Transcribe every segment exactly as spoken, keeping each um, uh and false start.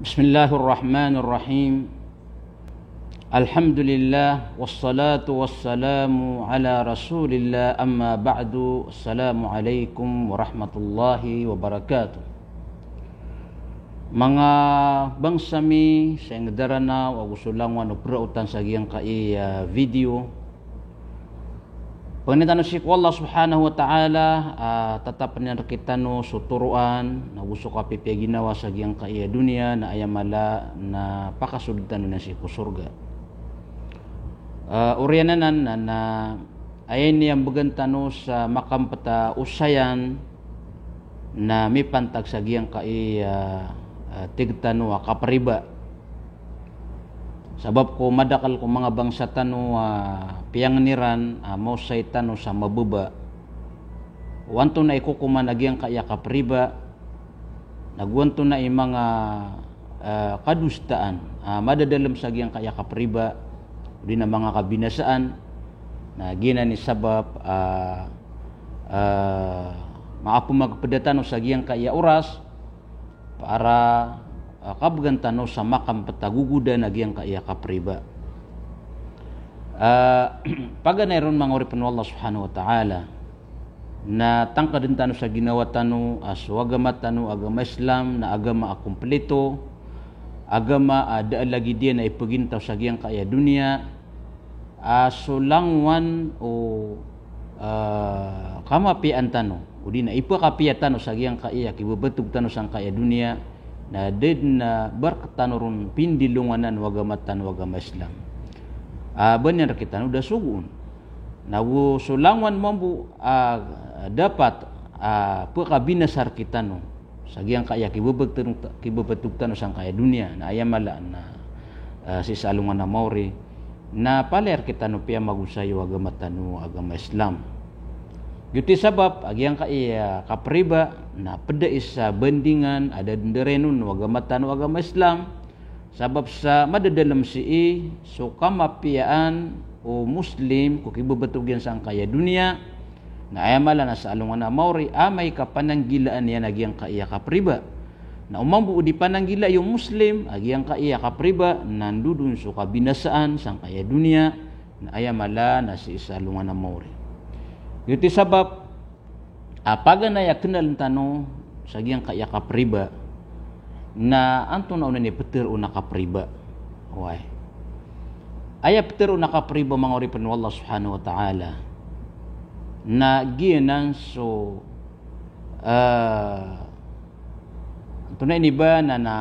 Bismillahirrahmanirrahim. Alhamdulillah, wassalatu wassalamu ala Rasulillah, amma ba'du. Assalamu alaikum warahmatullahi wabarakatuh. Manga bangsa mi sa ingd a Ranaw ago so langowan o praotan sa giyangkai a video. Pangnin tano sii ko Allah Subhanahu wa Ta'ala a tatapn iyan rkitano so toroan, na go so kapipiya ginawa sa giyangkai a doniya, na aya mala na pakasold tano niyan sii ko sorga. Ah, oriyan anan na, na aya ini a mbgan tano sa makampet a osayan, na mipantag sa giyangkai a, ah, tig tano a kapriba. Sabap ko madakl ko manga bangsa tano a piyangn iran a maosay tano sa mababa. O antonaa i kokoman a giyangkai a kapriba, na go antonaa i manga, eh, kadosaan a madadalm sa giyangkai a kapriba, odi na manga kabinasaan, na giyanan i sabap a, eh, maapmagpda tano sa giyangkai a oras, para, ah, kabgan tano sa makampet a gogodan a giyangkai a kapriba. Ah, paganay ron manga oripn o Allah Subhanahu wa Ta'ala, na tangkdn tano sa ginawa tano a so agama tano, agama Islam, na agama a komplito, agama a da a lagid iyan a ipgintaw sa giyangkai a doniya, a so langowan o, ah, kamapiyaan tano, odi na ipakapiya tano sa giyangkai a kibabatog tano sangkai a doniya, na da dn a ba rktano ron pindilonganan o agama tano, agama Islam. Ah, ba niyan rkitano da sogoon. Na go so langowan mambo a dapat a pkabinasa rkitano sa giyangkai a kibabatog, kibabatog tano sangkai a doniya, na aya mala na, eh, sii sa alongan a maori, na palaya rkitano piyamagosay o agama tano, agama Islam. Giyoto i sabap a giyangkai a kapriba na pd i sa bandingan a da dn dn rkitano o agama tano, agama Islam. Sabap sa madadalm sii so kamapiyaan o Muslim ko kibabatog iyan sangkai a doniya, na aya mala na sa alongan a maori amay ka pananggilaan iyan a giyangkai a kapriba. Na o mambo o di pananggilai o Muslim a giyangkai a kapriba, na ndodon so kabinasaan sangkai a doniya, na aya mala na sii sa alongan a maori. Giyoto i sabap a paganay a knaln tano sa giyangkai a kapriba, na antonaa onan i ptharoon a kapriba. Oway. Aya ptharoon a kapriba, manga oripn o Allah Subhanahu wa Ta'ala, na giyanan so, eh, antonaa ini ba na, na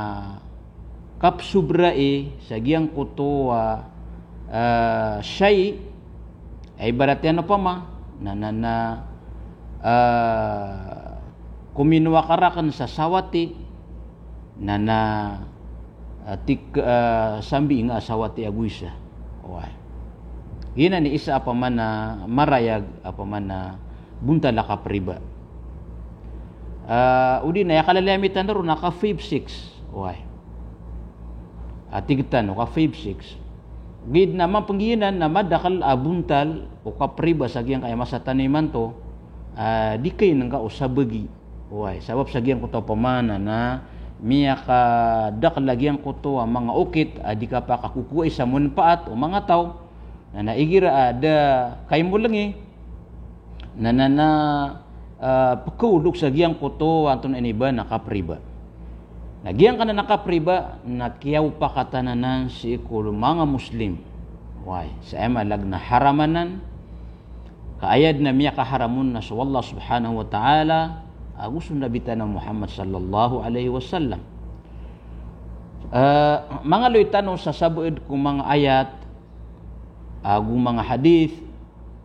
kapsobrai sa giyangkoto a, ah, shay, a ibarat iyan opama na, na, na, ah, kominowa ka rakn sa sawati, na, na, ah, tik, ah, sambi nga a sawati ago isa. Oway. Giyanan i isa a pman a marayag a pman a bontal a kapriba. Ah, odi na aya kalalayamin tano ron na ka five six. Oway. A tig tano ka five six. Giyanan a mambo giyanan na madakl a bontal o kapriba sa giyangkai a masa tano imanto, ah, di kayn nga o sabagi. Oway, sabap sa giyangkoto a pman a na miyakadakl a giyangkoto a manga okit a di kapakakokowai sa manpaat o manga taw, na, na igira a da kaymolngi, na, na, na, ah, pkaolog sa giyangkoto antonaa ini ba na kapriba. Na giyangkanan a kapriba na kiyaopakatan anan sii ko manga Muslim. Oway, sa aya maana na haram anan, ka aya dn a miyakaharam on na so Allah Subhanahu wa Ta'ala ago so Nabi tano Muhammad sallallahu alaihi wasallam. Eh, mangaloy tano sa sabaad ko manga ayat ago manga hadith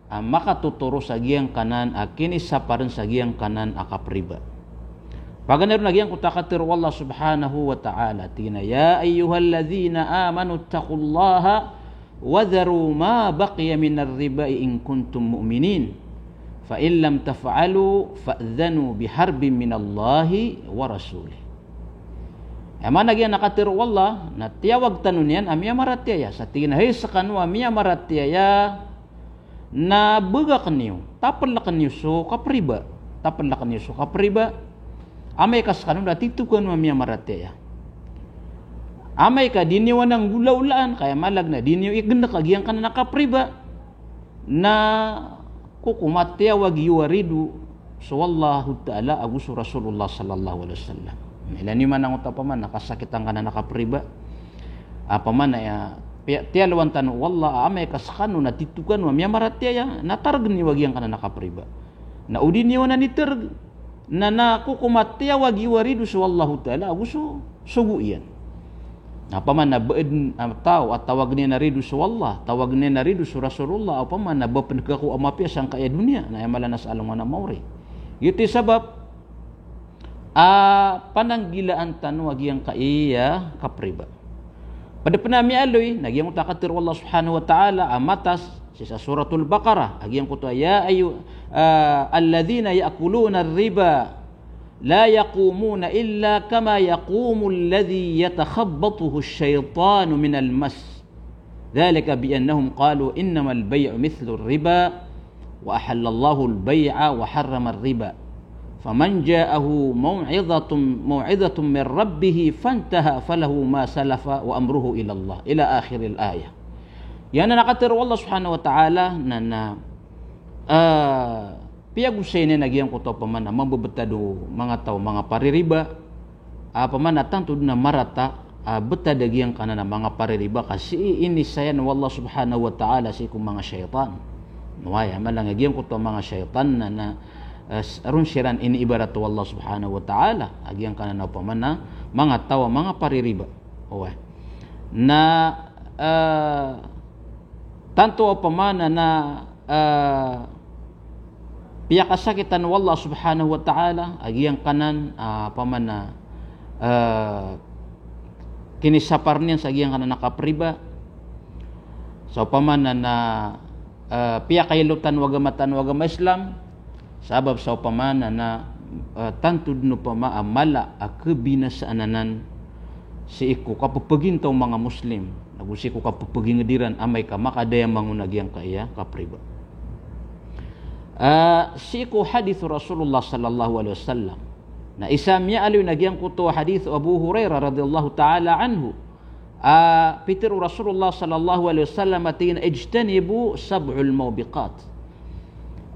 a makatotoro sa giyangkanan a kinisaparn sa giyangkanan a kapriba. Paganay ron a giyangkoto a katharo o Allah Subhanahu wa Ta'ala, tig iyan a, "Ya ayyuhalladhina amanu ittaqullaha wa dharu ma baqiya minar riba in kuntum mu'minin. Fa in lam taf'alu fa'dhanu biharbin minallahi wa rasulih." Aya maana giyanan a katharo o Allah, na tiyawag tano niyan a miyamaratiyaya. Sa tig iyan a, hay skano a miyamaratiyaya, na bgakn iyo, taplkn iyo so kapriba. Taplkn iyo so kapriba. Amay ka skano na tito kano a miyamaratiyaya. Amay ka di niyo anan nggolawlaan, ka aya maana na di niyo igendek a giyangkanan a kapriba, na kokomatiyawag iyo a rido so Allahu Ta'ala ago so Rasulullah sallallahu alaihi wasallam. Ilay niyo man angkoto a opama na kasakit angkanan a kapriba. Opama na aya, piya-, tiyalowan tano o Allah, amay ka sekano na tito kano a miyamaratiyaya, na taregen iyo a giyangkanan a kapriba. Na o di niyo anan itereg, na, na kokomatiyawag iyo a rido so Allahu Ta'ala ago so sogo iyan. Na opama na ba den a taw a tawagen iyan a rido so Allah, tawagen iyan a rido so Rasulullah, opama na ba pen ka ko a mapiya sangkai a doniya, na aya maana na sa alongan a maori. Giyoto i sabap a pananggilaan tano a giyangkai a kapriba. Ped pen a miyaaloy na giyangkoto a katero o Allah subhanahu wa ta'ala a matas sii sa Suratul Baqarah a giyangkoto a, ya ayu-, ah, alladhina ya'kuluna ar-riba la yaqumuna illa kama yaqumu alladhi yatakhabbatuhu ash-shaytanu minal mas. Dhalika bi annahum qalu innamal bay'u mithlu ar-riba wa ahallallahu al-bay'a wa harrama ar-riba. Faman ja'ahu maw'izatun, maw'izatun min rabbihi fantaha falahu ma salafa wa amruhu ila Allah. Ila akhiril ayah. Aya na katero o Allah subhanahu wa ta'ala na, na, ah, piyagosay niyan a giyangkoto a opama na mabebetad o manga taw a manga paririba, a opama na tanto den a marata a betad a giyangkanan a manga paririba ka sii inisayan o Allah subhanahu wa ta'ala sii ko manga shaytan. Oway, aya maana na giyangkoto a manga shaytan na, na, eh, s-, ron siran iniibarat o Allah subhanahu wa ta'ala a giyangkanan a opama na manga taw a manga paririba. Oway. Na, eh, tanto a opama na, na, ah, piyakasakitan o Allah subhanahu wa ta'ala a giyangkanan, ah, opama na, ah, kinisapar niyan sa giyangkanan a kapriba. Sa opama na, na, ah, piyakailotan o agama tano a agama Islam, sabap sa opama na, na, ah, tanto den opama a mala a kebinasaan anan sii ko kapepegintaw o manga Muslim, nago sii ko kapepeginged iran amay ka makadayamang on a giyangkai a kapriba. Ah, sii ko hadith o Rasulullah sallallahu alaihi wasallam. Na isa a miyaaloy na giyangkoto a hadith o Abu Hurairah radhiyallahu ta'ala anhu. Ah, pitero o Rasulullah sallallahu alaihi wasallam a tig iyan a, "Ijtanibu sab'al mubiqat."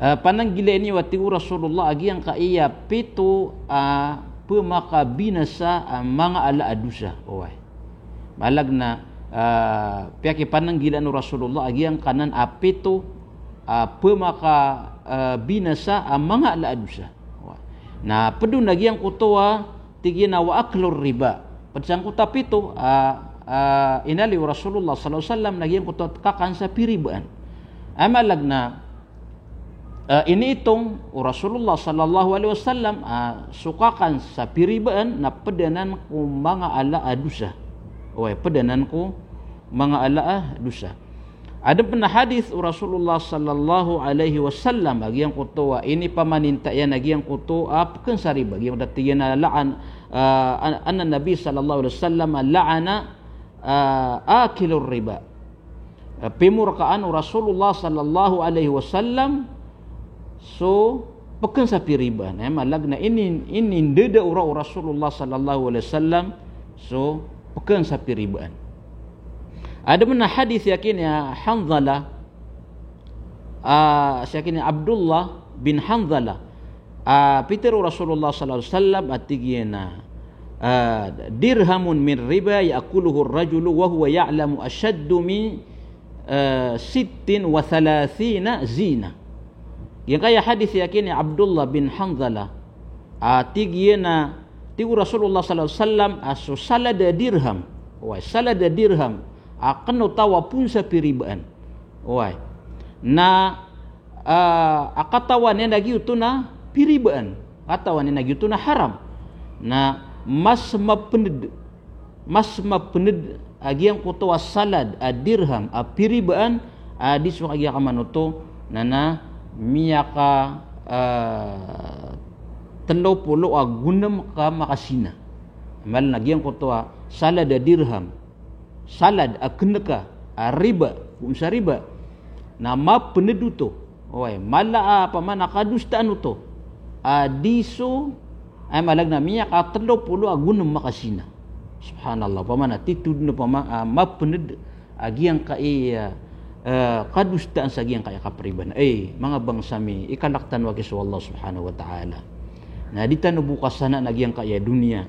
Ah, pananggilai niyo a tig o Rasulullah a giyangkai a pito a pemakabinasa a manga ala a dosa. Oway. Maana na, ah, piyakipananggilaan o Rasulullah a giyangkanan a pito a pemaka, ah, binasa a manga ala a dosa. Oway. Na ped on a giyangkoto a tig iyan a wa aklur riba. Ped sangkoto a pito a, ah, inaloy o Rasulullah sallallahu alaihi wasallam na giyangkoto a kakan sa piribaan. Aya maana na, ah, iniitong o Rasulullah sallallahu alaihi wasallam, ah, so kakan sa piribaan na ped anan ko manga ala a dosa. Oway, ped anan ko manga ala a dosa. Aden pen a hadith o Rasulullah sallallahu alaihi wasallam a giyangkoto a inipamaninta iyan a giyangkoto a peken sa riba. Giyangkoto a tig iyan a la'an, ah, an-, anna Nabi sallallahu alaihi wasallam la'ana, ah, akilur riba. Ah, pimorkaan o Rasulullah sallallahu alaihi wasallam so peken sa piribaan. Aya maana na ini, inindada o Ra-, o Rasulullah sallallahu alaihi wasallam so peken sa piribaan. Aden pen a hadith a giya ki Hanzalah, ah, a giya ki Abdullah bin Hanzalah. Ah, pitero o Rasulullah sallallahu alaihi wasallam a tig iyan a, ah, "Dirhamun min riba ya'kuluhu ar-rajulu wa huwa ya'lamu ashaddu min, ah, sittin wa thalathina zina." Giyangkai a hadith a giya ki Abdullah bin Hanzalah. Ah, tig iyan a, tig o Rasulullah sallallahu alaihi wasallam a so salad a dirham. Oway, salad a dirham a kena o taw a poon sa piribaan. Oway. Na, ah, a katawan iyan a giyoto na piribaan. Katawan iyan a giyoto na haram. Na mas mapened, mas mapened a giyangkoto a salad a dirham a piribaan a di so kagiya kamanoto na, na miyaka, ah, telo polo ago nem ka makasina. Maana na giyangkoto a salad a dirham, salad a keneka a riba, poon sa riba, na mapened oto. Oway, mala a opama na kadosaan oto a di so, aya maana na miyaka telo polo ago nem makasina. Subhanallah, opama na titho dn opama, ah, mapnd a giyangkai a, eh, kadosaan sa giyangkai a kapriba. Eh, manga bangsa mi, ikalk tano aki so Allah Subhanahu wa Ta'ala. Na di tano bo kasanaan a giyangkai a doniya.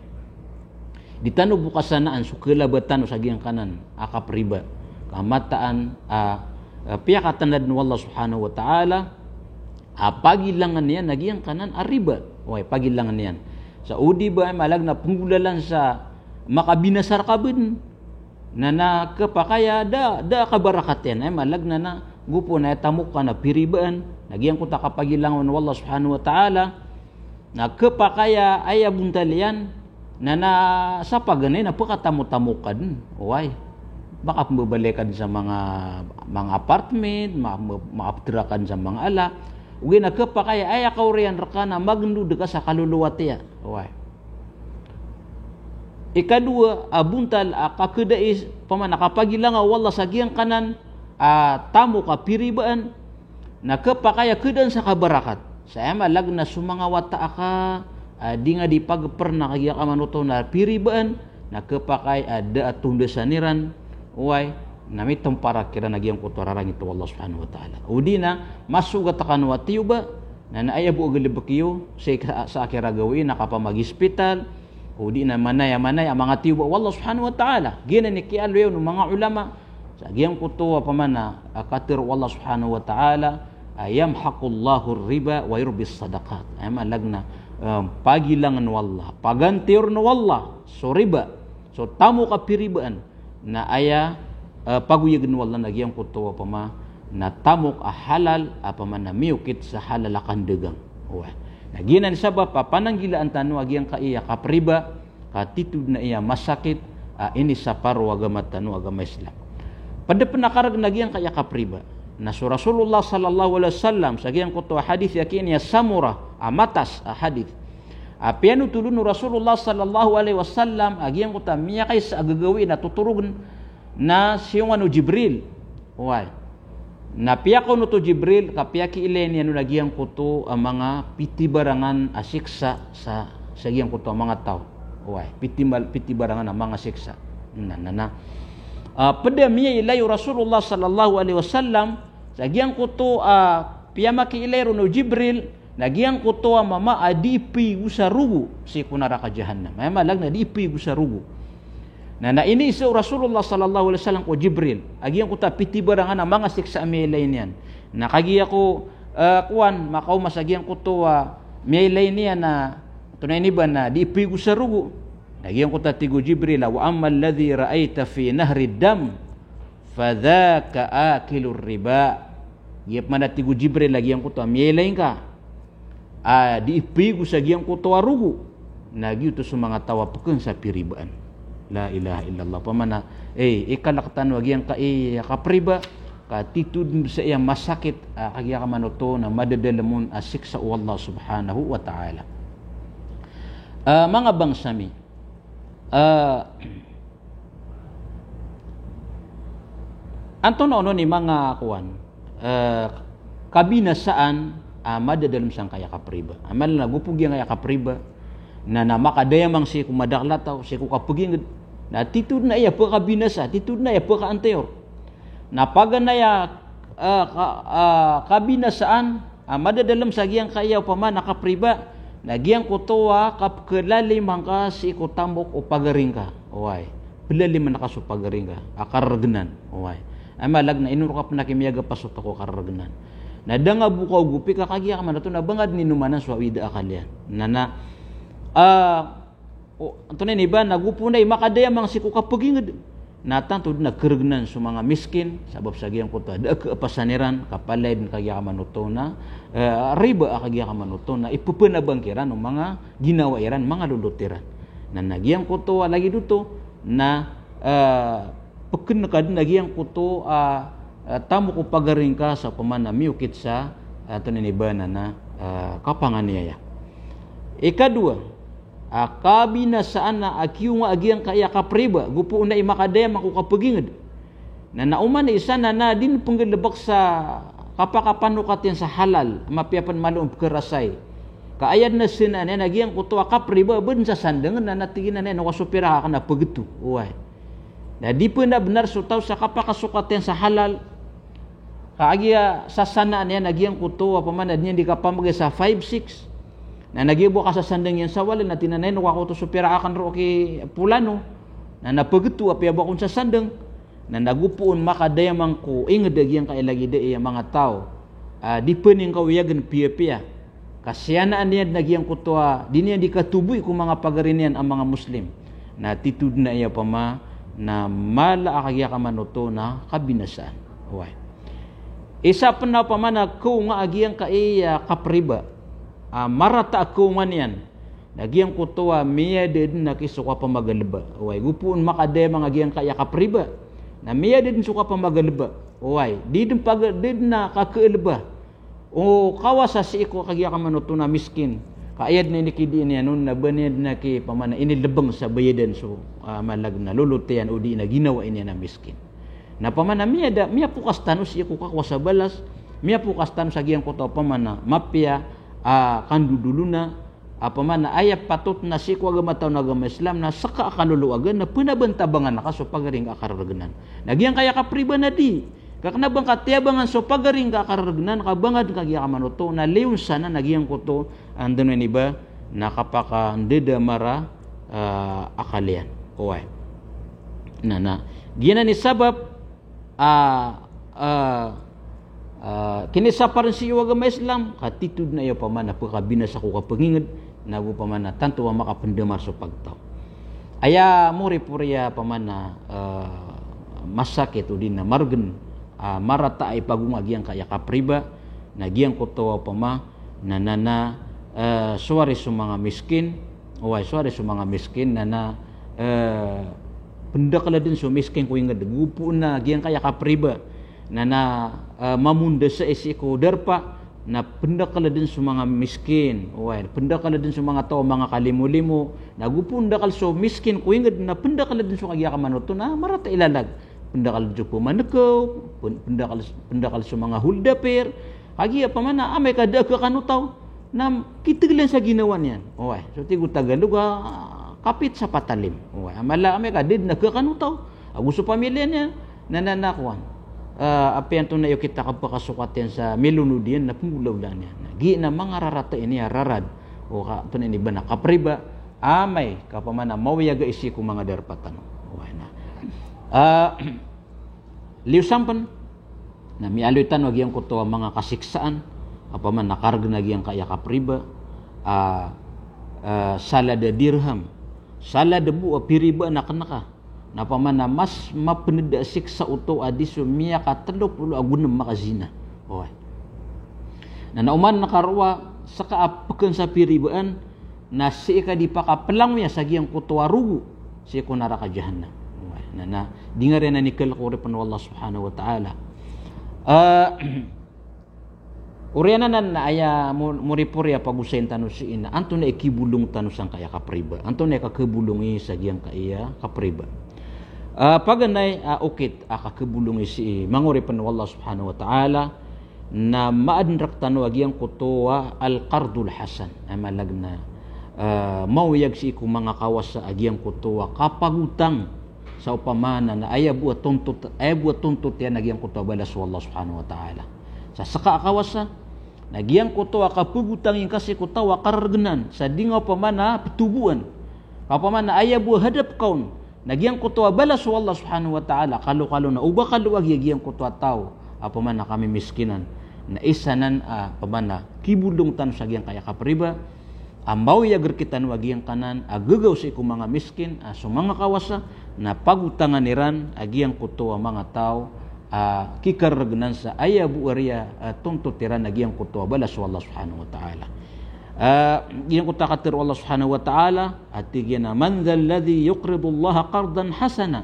Di tano bo kasanaan so kalaba tano sa giyangkanan a kapriba. Ka mataan a, eh, piyakatanda dn o Allah Subhanahu wa Ta'ala a pagilangan iyan a giyangkanan a riba. Oway, pagilangan iyan. Sa o di ba, aya maana na pnggolalan sa makabinasa rka bn. Na, na khapakay a da, da kabarakat iyan. Aya maana na, na, gopo na aya tamok ka na piribaan. Na giyangkoto a kapagilangan o Allah Subhanahu wa Ta'ala. Na khapakay a aya bontal iyan. Na, na sa paganay na pkatamotamok ka dn. Oway. Makapmbabaloy ka dn sa manga, manga apartment, ma-, ma-, makaptera ka dn sa manga ala. Ogaid na khapakay a aya kaoriyan rka na magndod ka sa kalolowat iyan. Oway. Ikadowa a bontal a kakhadai, opama na kapagilangan o Allah sa giyangkanan a tamok a piribaan, na khapakay a khadaan sa kabarakat. Sa aya maana na so manga wata aka, ah, di nga di pagpr na kagiya kamanoto na piribaan, na khapakay a da a tondasan iran, oway, na mitomparak iran a giyangkoto a rarangit o Allah Subhanahu wa Ta'ala. O di na, masogat kano a tiyoba, na, na aya bo a galbk iyo, sa, sa akira gawii na kapamag-ispital, o di na manaya-manaya a manga tiyoba o Allah Subhanahu wa Ta'ala. Giyanan i kiyaaloya o manga ulama, sa giyangkoto a opama na, ah, katharo o Allah Subhanahu wa Ta'ala, ah, "Yamhaqullahu riba wa yurbis sadaqat." Aya maana na, eh, pagilangan o Allah, pagantiyorn o Allah so riba, so tamok a piribaan, na aya, eh, pagoyagn o Allah na giyangkoto a opama na tamok a halal, a opama na miyokit sa halal a kandagang. Oway. Na giyanan i sabap a pananggilaan tano a giyangkai a kapriba, ka titho dn a aya masakit a inisapar o agama tano a agama Islam. Pd pn a kargn a giyangkai a kapriba. Na so Rasulullah sallallahu alaihi wasallam sa giyangkoto a hadith a kiyainiya Samurah a matas a hadith. A piyanothol on o Rasulullah sallallahu alaihi wasallam a giyangkoto a miyakaisa a gagawii na totorogn na siyongan o Jibril. Oway. Na piyakaonot o Jibril, ka piyakiilay niyan on a giyangkoto a manga pitibarangan a siksa sa, sa giyangkoto a manga taw. Oway, pitimal-, pitibarangan a manga siksa. Na, na, na. Ah, pd a miyailay o Rasulullah sallallahu alaihi wasallam, sa giyangkoto a piyamakiilay ron o Jibril, na giyangkoto a mama a dii pigo sa rogo sii ko naraka Jahannam. Aya maana na dii pigo sa rogo. Na, na iniisa o Rasulullah sallallahu alaihi wasallam ko Jibril a giyangkoto a pitibarangan a manga siksa a miyailay niyan. Na kagiya ko, eh, kowan, makaoma sa giyangkoto a miyailay niyan na, antonaa ini ba na dii pigo sa rogo. Na giyangkoto a tig o Jibril a, "Wa ammal ladhi ra'aita fi nahri dam, fadhaka akilur riba." Giya pman a tig o Jibril a giyangkoto a miyailay ngka a dii pigo sa giyangkoto a rogo, na giyoto so manga taw a pkn sa piribaan. La ilaha illallah. Opama na, eh, ikalk tano a giyangkai a kapriba, ka titho dn sa aya masakit a kagiya kamanoto na madadalm on a siksa o Allah Subhanahu wa Ta'ala. Ah, manga bangsa mi, ah, antonaa onon i manga kowan, eh, kabinasaan a madadalm sangkaya kapriba. Aya maana na gopo giyangkaya kapriba na, na makadayamang sii ko madakl a taw, sii ko kapagingd. Na titho dn a aya pkabinasa, titho dn a aya pkaantayor. Na paganay a, eh, ka-, eh, kabinasaan a madadalm sa giyangkaya opama na kapriba, na giyangkoto a kapkhalaliman ka sii ko tamok o pagari ngka. Oway. Plaliman ka so pagari ngka a kargnan. Oway. Aya maana na ino rka pn a kimiyagapa so toko a kargnan. Na da nga bo kaogopi ka kagiya kamanoto na ba nga dn inomanan so awid a akal iyan. Na, na, ah, o, antonaa ini ba na gopo na i makadayamang sii ko kapagingd. Na tanto dn a kargnan so manga miskin, sabap sa giyangkoto a da a kaapasan iran, ka palaya dn kagiya kamanoto na, eh, riba a kagiya kamanoto na ippanabang kiran o manga ginawa iran, manga lolot iran. Na, na giyangkoto a lagid oto na, eh, pkn ka dn a giyangkoto a, eh, tamok o pagari ngka sa opama na miyokit sa, eh, antonaa ini ba na, na, eh, kapanganiyaya. Ikadowa, a kabinasaan a kiyonga a giyangkaya kapriba, gopo na i makadayamang ko kapagingd. Na, na oman i isa na, na di pnggalbk sa kapakapanokat iyan sa halal, mapiya pn malo on pkharasay. Ka aya dn a sanaan iyan a giyangkoto a kapriba a ba dn sasandng na, na tig iyan a ino ka so pirak akn a pgto. Oway. Na di pn a bnar so taw sa kapakasokat iyan sa halal. Ka agiya sasanaan iyan a giyangkoto a pamana di niyan di kapamgay sa five, six. Na, na giya bo kasasandng iyan sa walay na tig iyan a ino ka koto so pirak akn roo ki polano. Na, na pgto apiya ba kon sasandng. Na, na go poon makadayamang ko ingd a giyangkaya lagid aya manga taw a di pn ingkaoyagn piyapiya. Ka siyanaan iyan dn a giyangkoto a di niyan di katoboy ko manga pagari niyan a manga Muslim. Na titho dn aya pama na mala a kagiya kamanoto na kabinasaan. Oway. Isa pn a pamana kaonga a giyangkaya kapriba a marata a kaonga niyan. Na giyangkoto a miyada dn a ki so kapamagalba. Oway, go poon makadayamang a giyangkaya kapriba. Na miyada dn so kapamagalba. Oway, di dn paga-, di dn a kakaalba o kawasa sii ko kagiya kamanoto na miskin. Ka aya dn a inikidi niyan on na ba niyan dn a ki pamana inilbng sa bayadan so, ah, malag na lolot iyan odi na ginawai niyan a miskin. Na pamana miyada, miyapokas tano sii ko kakowa sa balas, miyapokas tano sa giyangkoto a pamana mapiya a kandodolona, a pamana aya patot na sii ko agama tano a agama Islam na ska a kaloloagan na pn a ba dn tabangan ka so pagari ngka a karargnan. Na giyangkaya kapriba na di. Ka kna ba ngka tiyabangan so pagari ngka a karargnan, ka ba ngka dn kagiya kamanoto na liyon sanan a giyangkoto a ndano ini ba na kapakandadamar a, ah, akal iyan. Oway. Na, na giyanan i sabap a, a, a, kinisapar sii o agama Islam, ka titho dn aya pamana pkabinasa ko kapangingd, na go pamana tanto a makapndamar so pagtaw. Aya moripori a pamana, a, masakit odi na margn a marata a ipagonga giyangkaya kapriba, na giyangkoto a pama na, na, na, eh, sowari so manga miskin, oway, sowari so manga miskin, na, na, eh, pndakl dn so miskin ko ingd, go poon a giyangkaya kapriba, na, na, eh, mamonda sa sii ko darpa, na pndakl dn so manga miskin, oway, pndakl dn so manga taw a manga kalimolimo, na go poon dakl so miskin ko ingd, na pndakl dn so kagiya kamanoto, na marata i lalag. Pndakl dn so pmankaw, pn-, pndakl, pndakl so manga holdapir, Kagiya pamana amay ka da a kakano taw na kitglan sa ginawa niyan. Oway, so tig o Tagalog a kapit sa patalim. Oway, amala amay ka da dn a kakano taw ago so pamilya niyan, na, na, na kowan. Ah, apiya antonaa i okit a kapakasokat iyan sa milonod iyan na pnggolawlaan iyan. Na giya na manga rarata ini a rarad. O ka, antonaa ini ba na kapriba, amay ka pamana maoyaga i sii ko manga darpa tano. Oway na. Ah, Liyo sampn, na miyaaloy tano a giyangkoto a manga kasiksaan, opama na kargn a giyangkaya kapriba, a, a, salad a dirham, salad bo a piribaan akn ka, na opama na mas mapnd a siksa oto a di so miyakatlo polo ago nm a kazina. Oway. Na, na oman ka roo a ska a pkn sa piribaan, na sii ka di pakaplangoya sa giyangkoto a rogo sii ko naraka jahannam. Na, na di nga riyan a nikalk o oripn o Allah subhanahu wa ta'ala. Ah, oriyan anan na aya mo-, moripori a pagosayn tano sii na antonaa i kibolong tano sangkaya kapriba, antonaa i kakabolongi sa giyangkaya kapriba. Ah, paganay a okit a kakabolongi sii manga oripn o Allah subhanahu wa ta'ala, na maadn rktano a giyangkoto a al-qardul hasan. Aya maana niyan na, eh, maoyag sii ko manga kawasa a giyangkoto a kapagotang sa opama na, na aya bo a tontot, aya bo a tontot iyan a giyangkoto a balas o Allah subhanahu wa ta'ala. Sa ska a kawasa, na giyangkoto a kapagotang ingka sii ko taw a kargnan, sa di nga opama na ptoboan. Ka opama na aya bo a hadap ka on, na giyangkoto a balas o Allah subhanahu wa ta'ala, kalokalo na o ba kaloag iyan giyangkoto a taw a opama na kamimiskinan. Na isa nan a opama na kibolong tano sa giyangkaya kapriba, a maoyag rktano a giyangkanan a gagaw sii ko manga miskin, a so manga kawasa, na pagotangan iran a giyangkoto a manga taw a kikargnan sa aya bo a riya, a tontot iran a giyangkoto a balas o Allah subhanahu wa ta'ala. A giyangkoto a katharo o Allah subhanahu wa ta'ala, a tig iyan a, "Man dhal ladhi yuqridullaha qardan hasana,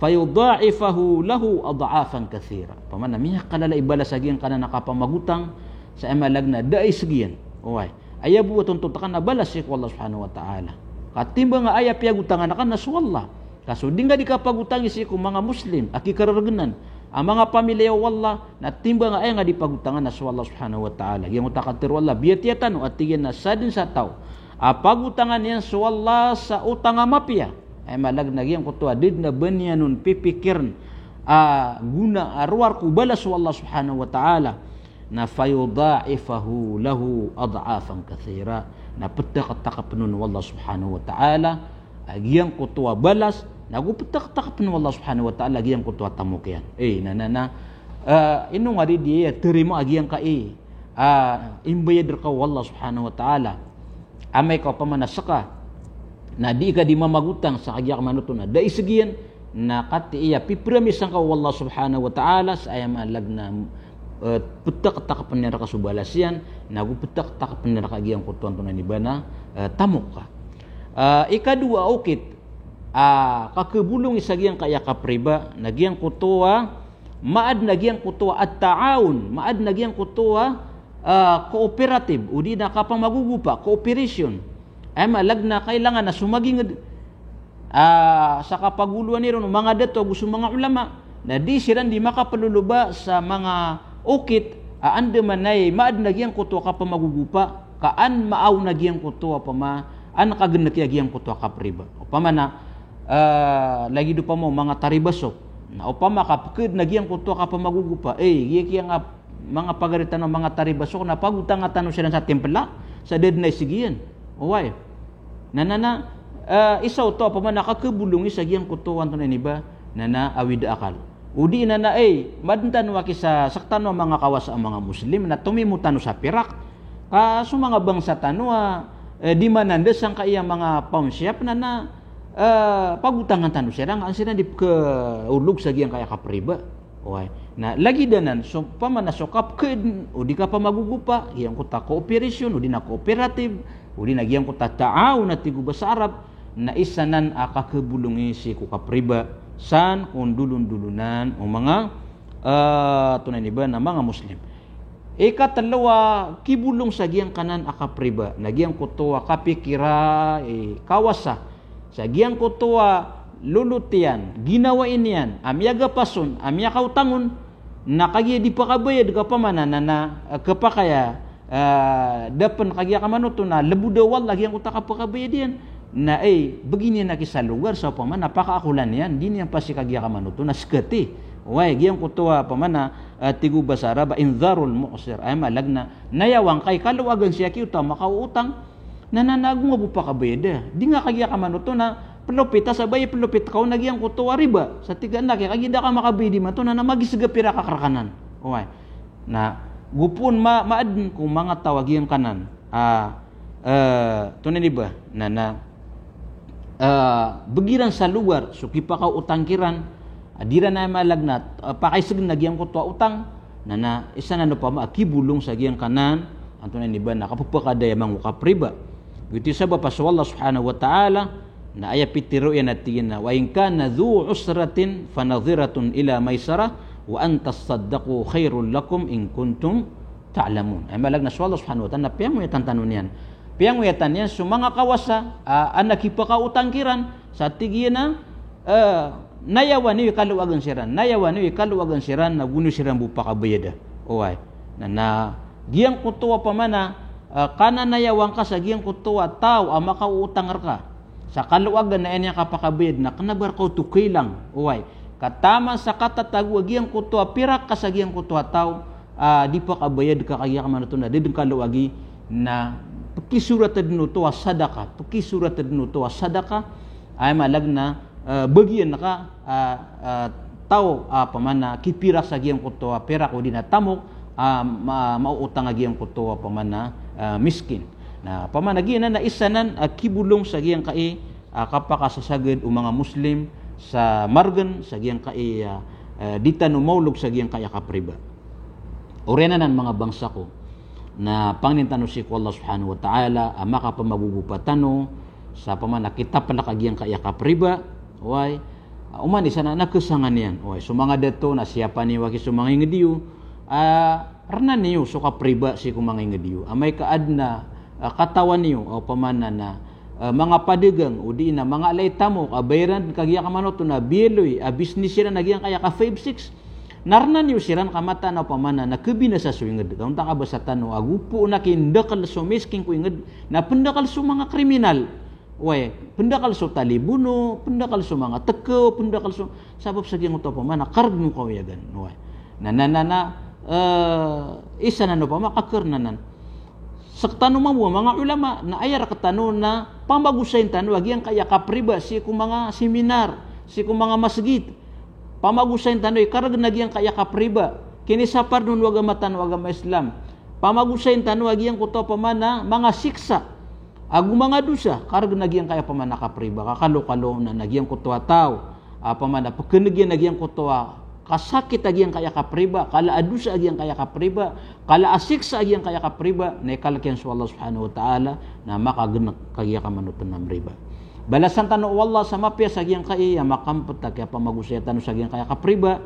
fayudha'ifahu lahu adha'afan kathira." Opama na miyakalala i balas a giyangkanan a kapamagotang, sa aya maana niyan na da a isg iyan. Oway. Aya bo a tontot ka na balas sii ko Allah subhanahu wa ta'ala. Katimbang a aya piyagotangan ka na so Allah. Ka so di nga di kapagotangi sii ko manga Muslim a kikargnan, a manga pamilya o Allah, na timbang a aya nga di pagotangan na so Allah subhanahu wa ta'ala. Giyangkoto a katharo o Allah, biyatiya tano a tig iyan a sadn sa taw a pagotangan iyan so Allah sa otang a mapiya, aya maana na giyangkoto a da dn a ba niyan on pipikirn a gona a rowar ko balas o Allah subhanahu wa ta'ala, na fayudha'ifahu lahu ad'afan kathira, na ptaktakpn on o Allah subhanahu wa ta'ala a giyangkoto a balas, na go ptaktakpn o Allah subhanahu wa ta'ala a giyangkoto a tamok iyan. Eh, na, na, na, ah, ino nga di di, eh, tarima a giyangkai a imbayad rka o Allah subhanahu wa ta'ala. Amay ka opama na ska na di ka di mamagotang sa kagiya ka manoto na da i sgiyan, na katii a pipramisan ka o Allah subhanahu wa ta'ala sa aya maana na, eh, ptaktakpn iyan rka so balas iyan, na go ptaktakpn iyan rka a giyangkoto a antonaa ini ba na, eh, tamok ka. Ah, ikadowa a okit a kakhabolongi sa giyangkaya kapriba na giyangkoto a, maadn a giyangkoto a at-ta'awun, maadn a giyangkoto a, ah, cooperative, odi na kapamagogopa, cooperation. Aya maana na kailangan a so magingd, ah, sa kapagoloan iron o manga dato ago so manga ulama, na di siran di makaploloba sa manga okit a andamanaya i maadn a giyangkoto a kapamagogopa, ka an maaw na giyangkoto a opama, an kagnki a giyangkoto a kapriba. Opama na, ah, lagid opama o manga taribasok. Na opama ka pkhaadn a giyangkoto a kapamagogopa, eh, giya kiya nga manga pagari tano a manga taribasok na pagotanga tano siran sa timpla, sa da dn a isigiyan. Oway. Na, na, na, eh, isa oto a opama na kakhabolongi sa giyangkoto a antonaa ini ba, na, na awid a akal. Odi na, na, eh, maadn tano a kisa, sktano a manga kawasa a manga Muslim, na tomimo tano sa pirak. Ka so manga bangsa tano a, eh, di mananda sangkaya manga pawn shop na, na, eh, pagotangan tano siran, an siran di pkhaolog sa giyangkaya kapriba. Oway. Na lagid anan, so opama na so kapkhaadn, odi kapamagogopa, giyangkoto a cooperation, odi na cooperative, odi na giyangkoto a ta'awun a tig o basa Arab, na isa nan a kakhabolongi sii ko kapriba, san ko ndolondolonan o manga, eh, antonaa ini ba na manga Muslim. Ikatlo a kibolong sa giyangkanan a kapriba, na giyangkoto a kapikira, eh, kawasa, sa giyangkoto a lolot iyan, ginawai niyan, a miyagapas on, a miyakaotang on, na kagiya di pakabayad ka opama na, na, na, eh, khapakay a, eh, da pn kagiya ka manoto na lbod o Allah giyangkoto a kapakabayad iyan. Na, eh, bgi niyan a kisalogar sa opama na pakaakolan iyan, di niyan pasi kagiya ka manoto na skati. Oway, giyangkoto a opama na, eh, tig o basa Arab a indharul mu'sir. Aya maana na, nayawan ka i kaloagan sii a kiyaoto a makaootang, na, na, na ago nga bo pakabayada. Di nga kagiya ka manoto na plopita sa ba i plopit ka on a giyangkoto a riba. Sa tig a na kagiya da ka makabayad imanto na, na magisga pira ka rk anan. Oway. Na go pn ma-, maadn ko manga taw a giyangkanan a, eh, antonaa ini ba, na, na, eh, bgi ran sa logar so kipakaotang kiran, a di ran aya maana na, eh, pakaisgn a giyangkoto a otang, na, na isa nan opama a kibolong sa giyangkanan a antonaa ini ba na kapphakadaya mambo ko kapriba. Giyoto i sabap a so Allah subhanahu wa ta'ala na aya pitharo iyan a tig iyan a, "Wa in kana dhu usratin fanadhiratun ila maisarah, wa an tasaddaqu khairul lakum in kuntum ta'lamun." Aya maana na so Allah subhanahu wa ta'ala na piyangoyatan tano niyan. Piyangoyatan iyan so manga kawasa, ah, a na kipakaotang kiran, sa tig iyan a, eh, nayawan iyo i kaloagan siran, nayawan iyo i kaloagan siran, na go niyo siran bo pakabayada. Oway. Na, na giyangkoto a opama na, eh, kananayawan ka sa giyangkoto a taw a makaootang rka sa kaloagan a aya niyan kapakabayad na kna ba rka oto khailang. Oway. Ka taman sa katatago a giyangkoto a pirak ka sa giyangkoto a taw, ah, di pakabayad ka kagiya ka manoto na da dn kaloagi, na pkisorat dn oto a sadaka, pkisorat dn oto a sadaka, aya maana na, eh, bagian ka, ah, ah, taw, ah, opama na kipirak sa giyangkoto a pirak odi na tamok, ah, ma-, maootang a giyangkoto a opama na, ah, miskin. Na opama na giyanan na isa nan a kibolong sa giyangkai a kapakasasagad o manga Muslim sa margn sa giyangkai a, eh, di tano maolog sa giyangkai a kapriba. Oriyan anan manga bangsa ko, na pangnin tano sii ko Allah subhanahu wa ta'ala a makapamagogopa tano sa opama na kitaplk a giyangkai a kapriba. Oway. Ah, oman i isa na, na khasangan iyan. Oway, so manga dato na siyapa niyo aki so manga ingd iyo, ah, rna niyo so kapriba sii ko manga ingd iyo. Amay ka adn a, ah, katawan iyo, ah, opama na, na, ah, manga padagang, odi na manga ala i tamok a bayaran kagiya ka manoto na biyaloy a business iran a giyangkaya ka five six. Narna niyo siran ka mataan a opama na kabinasa so inged. Ka onta ka ba sa tano a gopo na kindakel so miskin ko inged, na pendakel so manga kriminal. Oway, pendakel so talibono, pendakel so manga tekaw, pendakel so, sabap sa giyangkoto opama na kareg o kawiyagan. Oway. Na, na, na, na, eh, isa nan opama kaker nanan. Sektano mambo a manga ulama, na aya rektano na pamagosayin tano a giyangkaya kapriba sii ko manga seminar, sii ko manga masgit. Pamagosayin tano i karegen a giyangkaya kapriba. Kinisapar on o agama tano a agama Islam. Pamagosayin tano a giyangkoto opama na manga siksa ago manga dosa, karegen a giyangkaya opama na kapriba. Ka kalokalo na, na giyangkoto a taw a opama na pekeneg iyan a giyangkoto a kasakit a giyangkaya kapriba, kala a dosa a giyangkaya kapriba, kala a siksa a giyangkaya kapriba, na ikalek iyan so Allah Subhanahu wa Ta'ala, na makagenek ka giyangkaya manoten a mriba. Balasan tano o Allah sa mapiya sa giyangkaya, aya makapet a kiyapamagosaya tano sa giyangkaya kapriba.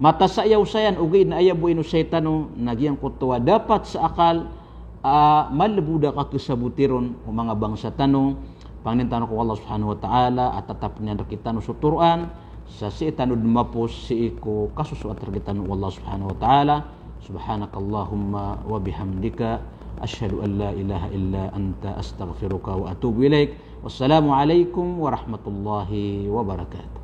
Mataan sa aya osayan, ogaid na aya bo inosay tano, na giyangkoto a dapat sa akal, a malebod a kakesaboti ron o manga bangsa tano. Pangnin tano ko Allah Subhanahu wa Ta'ala a tatapn iyan rekitano so toroan, sa sii tano den mapos sii ko kasosoat rekitano o Allah Subhanahu wa Ta'ala. Subhanakallahumma wa bihamdika, ashhadu an la ilaha illa anta, astaghfiruka wa atubu ilaik. Wassalamu alaikum warahmatullahi wabarakatuh.